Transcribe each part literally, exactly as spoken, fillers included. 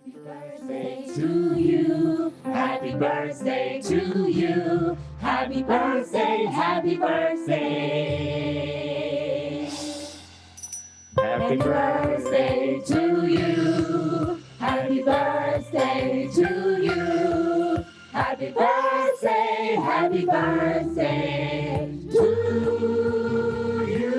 Birthday to you. Happy birthday to you. Happy birthday, happy birthday. Happy birthday to you. Happy birthday to you. Happy birthday, happy birthday to you.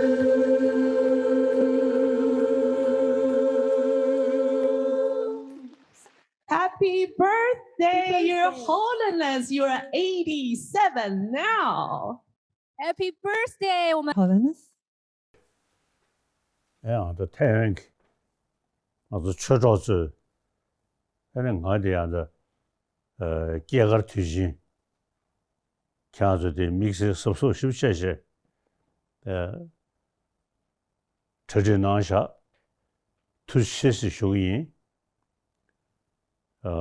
Happy birthday, Your Holiness. You are eighty-seven now. Happy birthday, 我们 Holiness. ཨེ་ཡང་ད་ཐའེ་ཝན་གྱི་ང་ཚོ་ཆོས་གྲོགས་ཚོས་ཨ་ནི་ང་དེ་ཡང་ད་ཨ་སྐྱེས་སྐར་དུས་ཆེན་ཁྱེད་རང་ཚོ་དེ་དམིགས་བསལ་གཟབ་གཟབ་ཞིབ་བྱས་བྱས་ཨ་གྲ་སྒྲིག་གནང་བཞག་ཐུགས་རྗེ་ཆེ་ཞེས་ཞུ་གི་ཡིན། ཨ་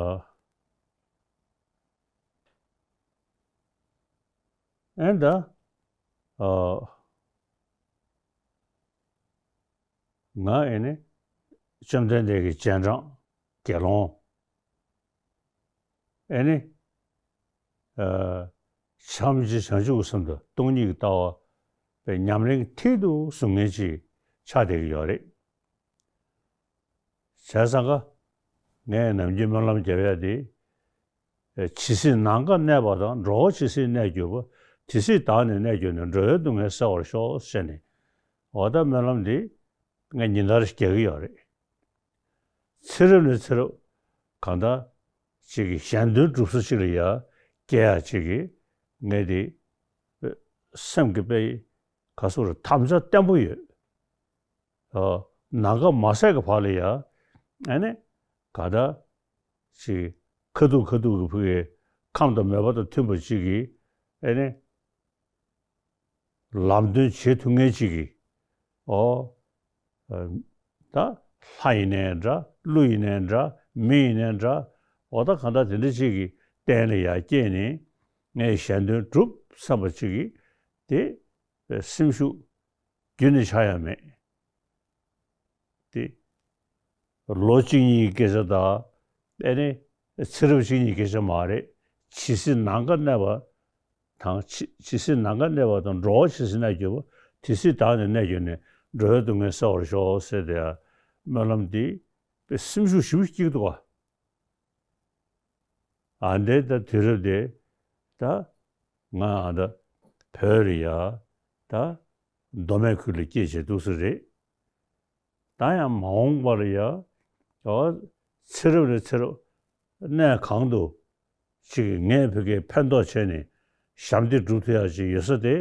ཨེ་ད་ཨ་ང་ཨེ་ནི་བཅོམ་ལྡན་འདས་ཀྱི་རྗེས་འབྲང་དགེ་སློང་ཨེ་ནི་ཨ་བྱམས་བརྩེ་བྱང་ཆུབ་ཀྱི་སེམས་དང་སྟོང་ཉིད་ཀྱི་ལྟ་བ་པའི་ཉམས་ལེན་མཐིལ་དུ་བཟུང་མཁན་ཅིག་ཆགས་བསྡད་ཀྱི་ཡོད་རེད། བྱས་ཙང་ཀ་ངས་ནམ་རྒྱུན་སྨོན་ལམ་རྒྱབ་ཡ་དེ། ཇི་སྲིད་ནམ་མཁའ་གནས་པ་དང་། འགྲོ་བ་ཇི་སྲིད་གནས་གྱུར་པ། དེ་སྲིད་བདག་ནི་གནས་གྱུར་ནས། འགྲོ་བའི་སྡུག་བསྔལ་སེལ་བར་ཤོག་ཟེར་ནས་འོ་ད་སྨོན་ལམ་འདི་ངས་ཉིན་ལྟར་རྒྱག་གི་ཡོད་རེད། ཚེ་རབས་ནས་ཚེ་རབས་གང་ལྟར་ཅིག་གི་གཞན་དོན་སྒྲུབ་ས་ཅིག་ལ་ཡ་སྐྱེ་ཡ་ཅིག་གི་ངས་དེ་སེམས་ཀྱི་དཔེ་ག་སོ་རུ་དམ་བཅའ་བརྟན་པོ་ཡོད། ཨ་ནམ་མཁའ་མ་ཟད་ཀྱི་བར་ལ་ཡ་ཨ་ནི་ག་ད་ཅིག་ཁ་ཐུག་ཁ་ཐུག་གི་ཕུག་གི་ཁམས་དང་མོས་པ་དང་མཐུན་པ་ཅིག་གིས་ཨ་ནི་ལམ་སྟོན་བྱེད་ཐུབ་མཁན་ཅིག་གིས་ཨོ་ད་ལྷ་ཡིན་ནའི་འདྲ། ཀླུ་ཡིན་ནའི་འདྲ། མི་ཡིན་ནའི་འདྲ། ཨོ་ད་གང་ལྟར་དེ་འདྲ་ཅིག་གི་རྟེན་ལ་ཡར་སྐྱེས་ནས་ངས་གཞན་དོན་སྒྲུབ་བསམ་པ་ཅིག་གིས་དེ་སེམས་ཤུགས་རྒྱུན་ནས་ཆག་ཡ་མེད། དེ་ལོ་གཅིག་གཉིས་ཀྱི་སྐད་ཆ་དང་། ཨེ་ནི་ཚེ་རབས་གཅིག་གཉིས་ཀྱི་སྐད་ཆ་མ་རེད། ཇི་སྲིད་ནམ་མཁའ་གནས་པ་དང་། ཇི་ཇི་སྲིད་ནམ་མཁའ་གནས་པ་དང་། འགྲོ་བ་ཇི་སྲིད་གནས་གྱུར་པ། དེ་སྲིད་བདག་ནི་གནས་གྱུར་ནས། འགྲོ་བའི་སྡུག་བསྔལ་སེལ་བར་ཤོག་ཟེར་ཏེ་ཡ་སྨོན་ལམ་འདི་དཔེ་སེམས་ཤུགས་ཞེ་པོ་སྐྱེ་གི་འདུག་ག་ཨ་འདྲའི་ད་དུས་རབས་དེ་ད་ང་ཨ་ད་བོད་ལ་ཡ་ད་མདོ་སྨད་ཁུལ་ལ་སྐྱེས་བྱས་འདུག་ས་རེད། ད་ཡང་མ་འོངས་པ་ལ་ཡ་ཨ་ཚེ་རབས་ནས་ཚེ་རབས་གནས་གང་དུ་ཅིག་ངས་བོད་སྐད་ཕན་ཐོགས་བྱས་ནས་ཞབས་འདེགས་སྒྲུབ་ཐུབ་ཡ་ཅིག་ཡོད་ས་དེ་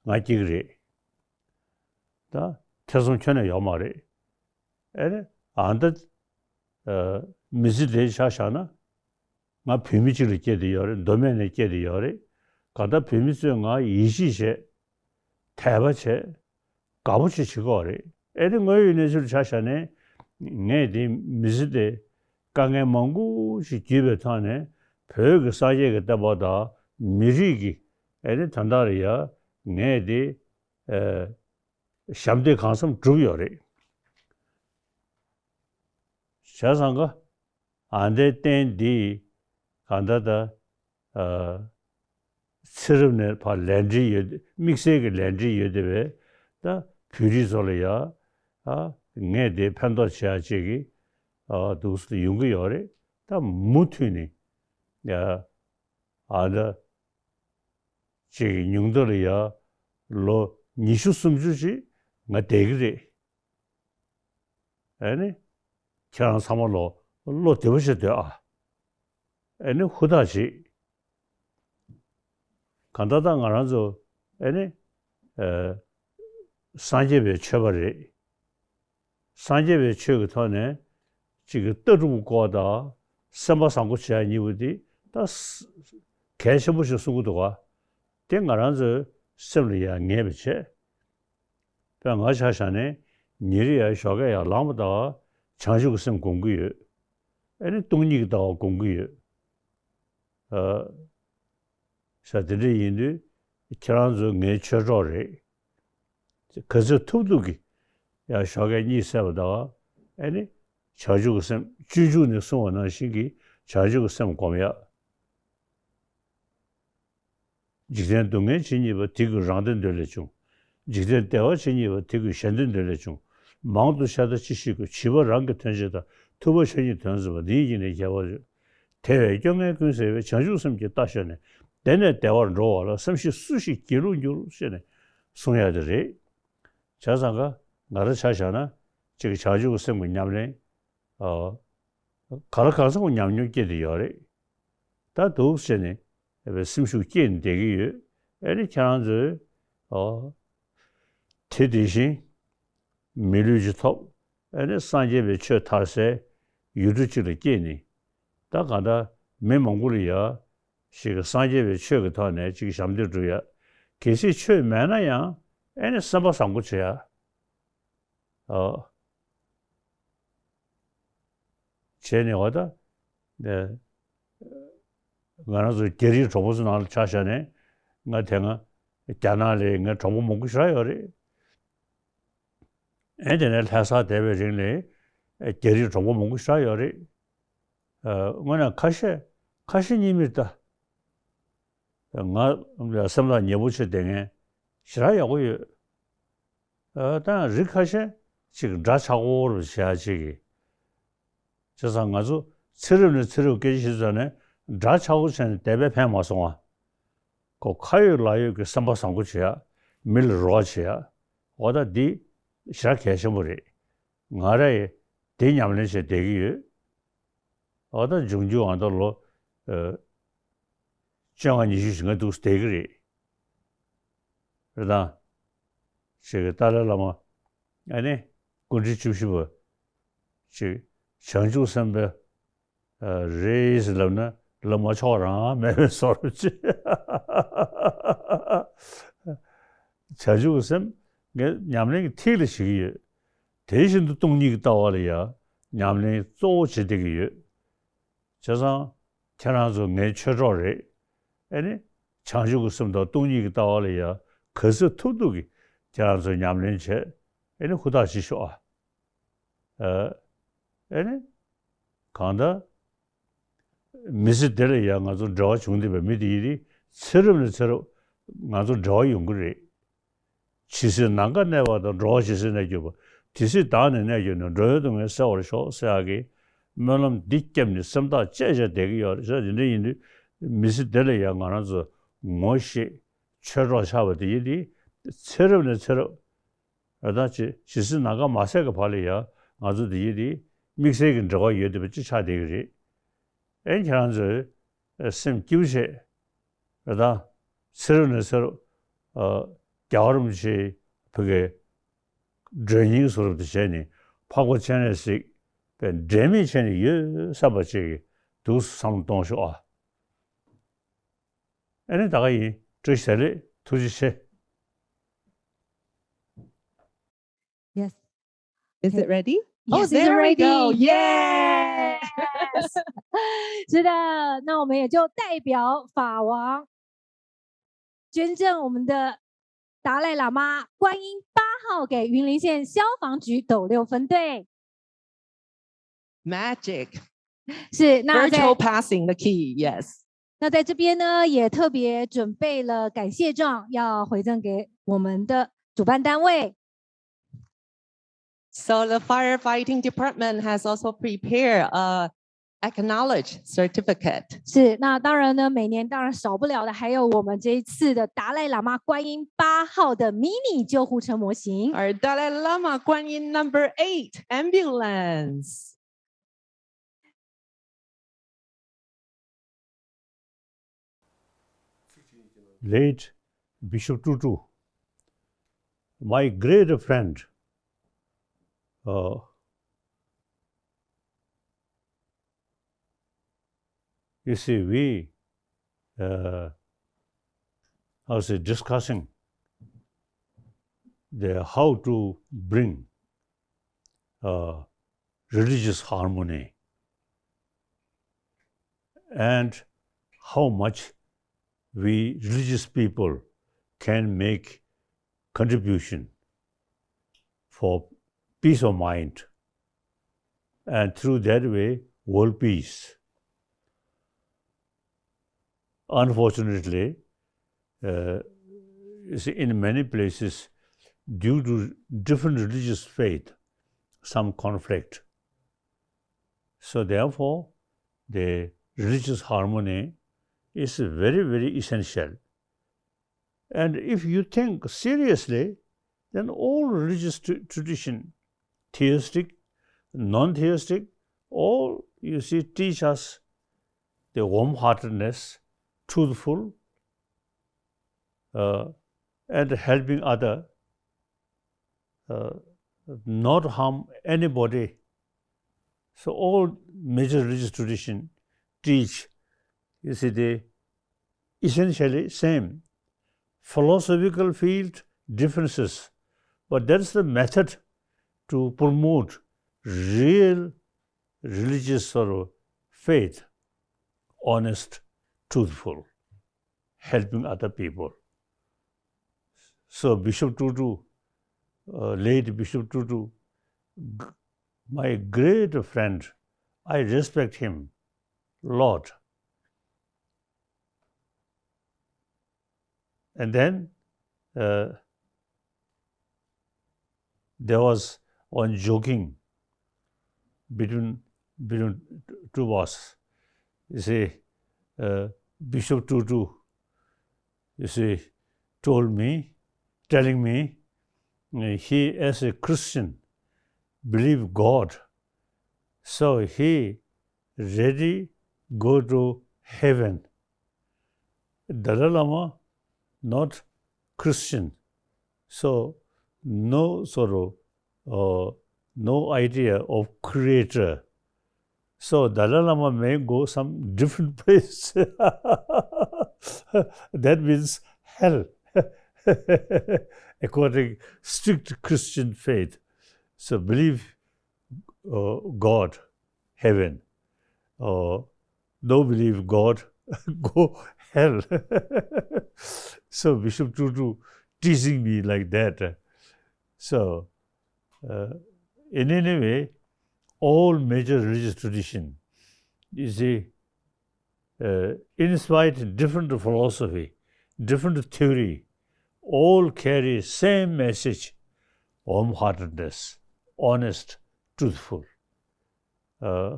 ང་སྐྱེ་གི་རེད། ད་ཐེ་ཚོམ་ཁྱོན་ནས་ཡོད་མ་རེད། ཨེ་རེད། ཨ་ད་ཨ་མི་ཚེ་འདི་ཆ་བཞག་ན་ང་བོད་མི་གཅིག་ལ་སྐྱེས་བསྡད་ཡོད་རེད། མདོ་སྨད་ནས་སྐྱེས་བསྡད་ཡོད་རེད། གང་ལྟར་བོད་མི་ཚོས་ང་ཡིད་ཆེས་བྱས། དད་པ་བྱས། དགའ་པོ་ཅིག་བྱེད་ཀྱི་ཡོད་རེད། ཨེ་རེད། དངོས་ཡོད་གནས་ཚུལ་ཆ་བཞག་ནས་ངས་དེ་མི་ཚེ་དེ་དཀའ་ངལ་མང་པོ་ཞིག་བརྒྱུད་པའི་ཐོག་ནས་བོད་ཀྱི་སངས་རྒྱས་ཀྱི་བསྟན་པ་དང་མི་རིགས་ཀྱི་ཨེ་རེད་དོན་དག་ལ་ཡ་ངས་དེ་ཨ་ཞབས་འདེགས་གང་འཚམ་བསྒྲུབས་ཡོད་རེད། བྱས་ཙང་ཀ་ཨ་འདྲའི་རྟེན་འདི་གང་ལྟར་ད་ཨ་ཚེ་རབས་ནས་ཕར་ལས་འབྲེལ་ཡོད། དམིགས་བསལ་གྱི་ལས་འབྲེལ་ཡོད་བསྡད་པའི་ད་བོད་རིགས་ཚོ་ལ་ཡ་ཨ་ངས་དེ་ཕན་ཐོགས་བྱེད་ཡ་ཅིག་གི་ཨ་འདུག་སེ་ཡོང་གི་ཡོད་རེད། ད་མུ་མཐུད་ནས་ཡ་ཨ་ད་ཅིག་ཉུང་མཐའ་ལ་ཡ་ལོ་ཉི་ཤུ་སུམ་ཅུ་ཅིག་ང་བསྡད་ཀྱི་རེད། ཨེ་ནི་ཁྱེད་རང་ཚང་མ་ལོ་བློ་བདེ་པོ་བྱས་སྡོད་ཨ། ཨེ་ནི་ཧུར་ཐག་བྱེད། གང་ལྟར་ད་ང་རང་ཚོ་ཨེ་ནི་ཨེ་སངས་རྒྱས་པའི་ཆོས་པ་རེད། སངས་རྒྱས་པའི་ཆོས་ཀྱི་ཐོག་ནས་གཅིག་གི་ལྟ་གྲུབ་སྐོར་དང་སེམས་པ་བཟང་པོ་བྱེད་ཡ་གཉིས་པོ་འདི་ད་གལ་ཆེན་པོ་ཞིག་གསུང་གི་འདུག་ག་དེ་ང་རང་ཚོའི་སེམས་ལ་ཡ་ངེས་པ་བྱས། དཔེར་ང་ཆ་བཞག་ནས་ཉིན་རེ་ཡ་ཞོགས་ཀས་ཡར་ལངས་པ་དང་བྱང་ཆུབ་ཀྱི་སེམས་སྒོམ་གྱི་ཡོད། ཨེ་ནི་སྟོང་ཉིད་ཀྱི་ལྟ་བ་སྒོམ་གྱི་ཡོད། ཨ། ས་དེ་འདྲ་ཡིན་དུས་ཁྱེད་རང་ཚོ་ངའི་ཆོས་གྲོགས་རེད། ག་ཚོད་ཐུབ་ཐུབ་ཀྱིས་ཡ་ཞོགས་ཀས་གཉིད་སད་པ་དང་ཨེ་ནི་ བྱང་ཆུབ་ཀྱི་སེམས། སྤྱོད་འཇུག་ནས་གསུངས་པ་ནང་བཞིན་གྱི་བྱང་ཆུབ་ཀྱི་སེམས་སྒོམ་ཡ། འཇིག་རྟེན་སྡུག་བསྔལ་ཇི་སྙེད་པ། དེ་ཀུན་རང་བདེ་འདོད་ལས་བྱུང་། འཇིག་རྟེན་བདེ་བ་ཇི་སྙེད་པ། དེ་ཀུན་གཞན་བདེ་འདོད་ལས་བྱུང་། མང་དུ་བཤད་ད་ཅི་ཞིག་དགོས། བྱིས་པ་རང་གི་དོན་བྱེད་དང་། ཐུབ་པ་ཆོས་ཉིད་དོན་བརྩམས་པ། འདི་ཉིད་ཀྱིས་ནི་ཁྱད་པར་ཆེ། དེ་བས་སྐྱོ་ངལ་ཀུན་སེལ་བའི། བྱང་ཆུབ་སེམས་ཀྱི་རྟ་ཞོན་ནས། དེ་ནས་བདེ་བར་འགྲོ་བ་ལ། སེམས་ཤེས་སུ་ཞིག་སྒྱིད་ལུག་འགྱུར། ཞེས་ནས་གསུང་ཡ་དེ་རེད། བྱས་ཙང་ཀ་ང་རང་ཆ་བཞག་ན་གཅིག་བྱང་ཆུབ་ཀྱི་སེམས་ཀྱི་ཉམས་ལེན། ཨ། ག་ལ་གང་འཚམ་ཉམས་མྱོང་སྐྱེས་བསྡད་ཡོད་རེད། ད་འདུག་བྱས་ནས་ཨ་སེམས་ཤུགས་སྐྱེས་ནས་བསྡད་ཀྱི་ཡོད། ཨ་ནི་ཁྱེད་རང་ཚོས་ཨ་དེ་དེ་བཞིན་མི་ལུས་ཅིག་ཐོབ། ཨ་ནི་སངས་རྒྱས་པའི་ཆོས་དར་སའི་ཡུལ་གྲུ་ཅིག་ལ་སྐྱེས་ནས། ད་གང་ལྟར་མི་མང་པོ་ལ་ཡ་ཞིག་གི་སངས་རྒྱས་པའི་ཆོས་ཀྱི་ཐོག་ནས་ཅིག་ཞབས་འདེགས་སྒྲུབ་ཡ། གལ་སྲིད་ཆོས་མེད་ན་ཡང་ཨ་ནི་སེམས་པ་བཟང་པོ་བྱེད་ཡ། ཨ། བྱས་ནས་འོ་ད། ཨ། ང་རང་ཚོ་རྒྱ་རིགས་གྲོགས་པོ་ཚོ་ནང་ལ་ཆ་བཞག་ནས། ང་དེ་སྔ་རྒྱ་ནག་ལ་ངའི་གྲོགས་པོ་མང་པོ་ཞེ་དྲག་ཡོད་རེད། ཨེ་དེ་ནས་ལྷ་སར་བསྡད་པའི་རིང་ལ་རྒྱ་རིགས་གྲོགས་པོ་མང་པོ་ཞེ་དྲག་ཡོད་རེད། ཨ། དངོས་གནས་ཁ་ཤས་ཁ་ཤས་གཉིས་མིན་ད། ང་ལ་སེམས་ཐག་ཉེ་པོ་བྱས་བསྡད་མཁན་ཞེ་དྲག་ཡག་པོ་ཡོད། ཨ། ད་རིགས་ཁ་ཤས་ཅིག་འདྲ་ཆགས་པོ་རུ་བྱེད་ཡ་ཅིག་གིས། བྱས་ཙང་ང་ཚོ་ཚེ་རབས་ནས་ཚེ་རབས་སྐད་ཆ་བཤད་ཙང་ནས་འདྲ་ཆགས་པོ་བྱས་ནས་བསྡད་པས་ཕན་མ་སོང་ང་། ཁོ་ཁ་ཡོད་ལག་ཡོད་ཀྱི་སེམས་པ་བཟང་པོ་བྱེད་ཡ། མི་ལ་རོགས་བྱེད་ཡ། འོ་ད་འདི་ཞེ་དྲག་གལ་ཆེན་པོ་རེད། ང་ར་ཡི་དེ་ཉམས་ལེན་བྱས་བསྡད་ཀྱི་ཡོད། འོ་ད་འབྱུང་འགྱུར་ཨ་ད་ལོ། ཨ། བཅོ་ལྔ་ཉི་ཤུ་ཞིག་ང་འདུག་བསྡད་ཀྱི་རེད། རེད་དང་། ཞེས་ཀྱི་ཏཱ་ལའི་བླ་མ། ཨ་ནི་སྐུ་ཕྲེང་བཅུ་བཞི་པ་ཅིག་བྱང་ཆུབ་སེམས་དཔའ་རེད་ཟེར་ལབ་ན་ལབ་མ་ཆོག་རང་མེད་པའི་བཟོ་འདྲ་ཅིག་བྱང་ཆུབ་ཀྱི་སེམས་ངས་ཉམས་ལེན་གྱི་ཐིག་ལེ་བྱེད་ཀྱི་ཡོད། དེ་བཞིན་དུ་སྟོང་ཉིད་ཀྱི་ལྟ་བ་ལ་ཡང་ཉམས་ལེན་གཙོ་བོ་བྱེད་བསྡད་ཀྱི་ཡོད། བྱས་ཙང་ཁྱེད་རང་ཚོ་ངའི་ཆོས་གྲོགས་རེད། ཨེ་ནི། བྱང་ཆུབ་ཀྱི་སེམས་དང་སྟོང་ཉིད་ཀྱི་ལྟ་བ་ལ་ཡང་ག་ཚོད་ཐུབ་ཐུབ་ཀྱིས་ཁྱེད་རང་ཚོས་ཉམས་ལེན་བྱས། ཨེ་ནི་ཧུར་ཐག་བྱེད་ཤོག་ཨ། ཨ། ཨེ་ནི། གང་ལྟར། མི་ཚེ་འདི་ལ་ཡང་ང་ཚོ་འབྲེལ་བ་བྱུང་བསྡད་པའི་མི་དེ་ཡིན་དུས་ཚེ་རབས་ནས་ཚེ་རབས་ང་ཚོ་འབྲེལ་བ་ཡོང་གི་རེད། ཇི་སྲིད་ནམ་མཁའ་གནས་པ་དང་། འགྲོ་བ་ཇི་སྲིད་གནས་གྱུར་པ། དེ་སྲིད་བདག་ནི་གནས་གྱུར་ནས། འགྲོ་བའི་སྡུག་བསྔལ་སེལ་བར་ཤོག་ཟེར་ཡག་གི་སྨོན་ལམ་འདི་བརྒྱབ་ནས་སེམས་ཐག་བཅད་བྱས་བསྡད་ཀྱི་ཡོད་རེད་ཟེར། དེ་འདྲ་ཡིན་དུས་མི་ཚེ་འདི་ལ་ཡང་ང་རང་ཚོ་ངོ་ཤེས་ཆོས་གྲོགས་ཆགས་པ་དེ་ཡིན་དུས་ཚེ་རབས་ནས་ཚེ་རབས་ད་ཇི་ཇི་སྲིད་ནམ་མཁའ་མ་ཟད་ཀྱི་བར་ལ་ཡང་ང་ཚོ་དེ་ཡིན་དུས་དམིགས་བསལ་གྱི་འབྲེལ་བ་ཡོད་བསྡད་པ་ཅིག་ཆགས་བསྡད་ཀྱི་རེད། ཨེ་ཁྱེད་རང་ཚོས་སེམས་སྐྱིད་པོ་བྱེད། རེད་ད། ཚེ་རབས་ནས་ཚེ་རབས། ཨ། རྒྱལ་བ་རིན་པོ་ཆེའི་བུ་གའི་མགྲོན་གཉེར་བཟོ་འདྲ་དེ་བྱས་ནས་འཕགས་པ་སྤྱན་རས་གཟིགས་པའི་འབྲལ་མེད་བྱས་ནས་ཡོད་བསམ་པ་ཅིག་གི་འདུག་བསམ་བློ་གཏོང་ཤོག་ཨ། ཨ་ནི་ད་ག་ཡིན། བཀྲ་ཤིས་བདེ་ལེགས། ཐུགས་རྗེ་ཆེ། Yes. Is it ready? Oh, yes, there we go. Yes. 是的，那我们也就代表法王捐赠我们的达赖喇嘛观音八号给云林县消防局斗六分队。 Magic. 是，那在 Virtual passing the key. Yes. 那在这边呢，也特别准备了感谢状，要回赠给我们的主办单位。 So the firefighting department has also prepared a acknowledge certificate. 是，那当然呢，每年当然少不了的还有我们这一次的达赖喇嘛观音八号的迷你救护车模型。 Our Dalai Lama Guanyin number eight ambulance. Late Bishop Tutu, my great friend, uh, you see, we, uh, I was discussing the how to bring uh, religious harmony and how much we religious people can make contribution for peace of mind. and through that way, world peace. Unfortunately, uh, you see, in many places, due to different religious faith, some conflict. So therefore, the religious harmony is very, very essential. And if you think seriously, then all religious tr- tradition, theistic, non-theistic, all, you see, teach us the warm-heartedness, truthful, uh, and helping other, uh, not harm anybody. So all major religious tradition teach, you see, the essentially same. Philosophical field differences, but that's the method to promote real religious sort of faith, honest, truthful, helping other people. So Bishop Tutu, uh, late Bishop Tutu, g- my great friend, I respect him a lot. And then, uh, there was one joking between, between two of us. You see, uh, Bishop Tutu, you see, told me, telling me, uh, he as a Christian believe God, so he ready go to heaven. Dalai Lama not Christian, so no sort of, uh, no idea of creator. So Dalai Lama may go some different place. That means hell, according strict Christian faith. So believe, uh, God, heaven. Uh, no believe God, go hell. So Bishop Tutu teasing me like that. So, uh, in any way, all major religious tradition, you see, uh, in spite different philosophy, different theory, all carry same message, warm-heartedness, honest, truthful. Uh,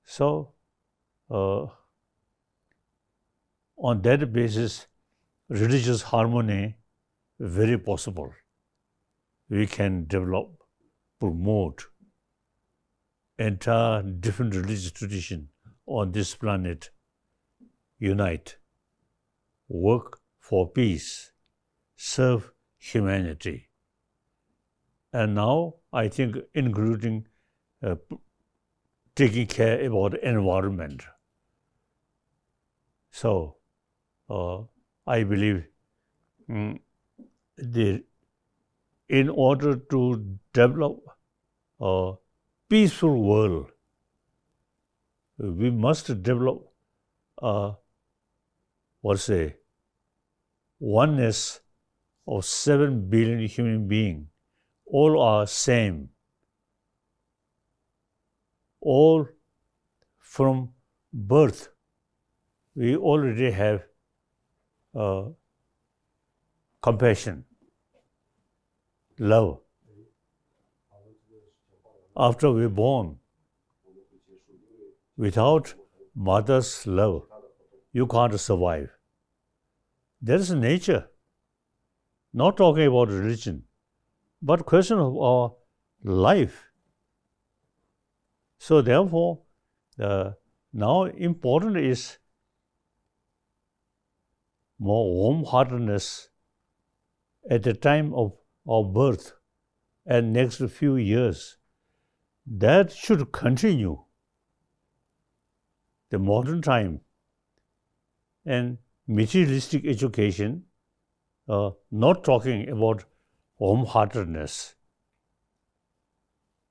so, uh, on that basis, religious harmony very possible. We can develop, promote entire different religious tradition on this planet, unite, work for peace, serve humanity. And now, I think, including, uh, p- taking care about the environment. So, uh, I believe, mm, the, in order to develop a peaceful world, we must develop a, what say, oneness of seven billion human being. All are same. All from birth, we already have, uh, compassion, love. After we born, without mother's love, you can't survive. There is nature. Not talking about religion, but question of our life. So therefore, uh, now important is more warm-heartedness at the time of our birth and next few years. That should continue. The modern time and materialistic education, uh, not talking about warm-heartedness.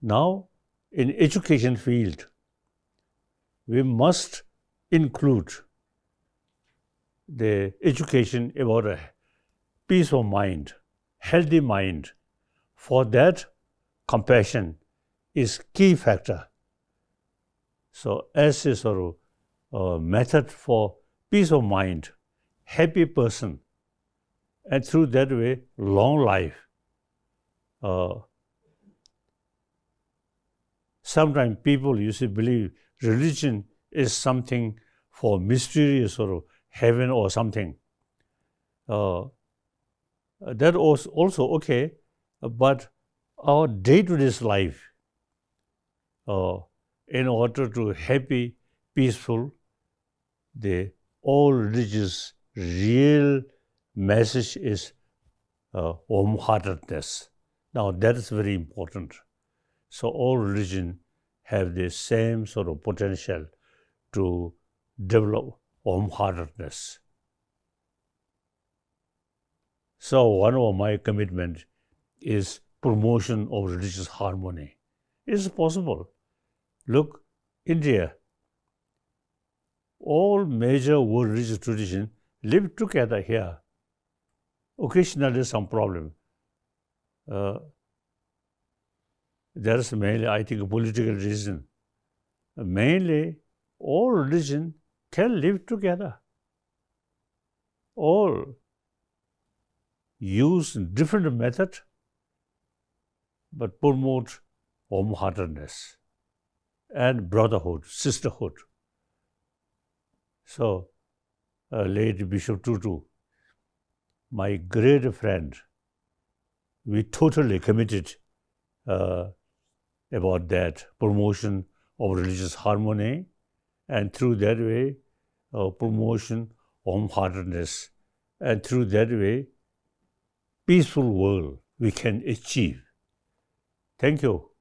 Now, in education field, we must include the education about a peace of mind, healthy mind. For that, compassion, is key factor. So as a sort of uh, method for peace of mind, happy person, and through that way, long life. Uh, sometimes people, you see, believe religion is something for mysterious or heaven or something. Uh, that was also okay, but our day-to-day life, uh, in order to happy, peaceful, the all religious real message is uh, wholeheartedness. Now that is very important. So all religion have the same sort of potential to develop wholeheartedness. So one of my commitment is promotion of religious harmony. It's possible. Look, India, all major world religious tradition live together here. Occasionally some problem. Uh, there is mainly, I think, a political reason. Mainly, all religion can live together. All use different method, but promote wholeheartedness and brotherhood, sisterhood. So, uh, late Bishop Tutu, my great friend, we totally committed uh, about that promotion of religious harmony, and through that way, uh, promotion of wholeheartedness, and through that way, peaceful world we can achieve. Thank you.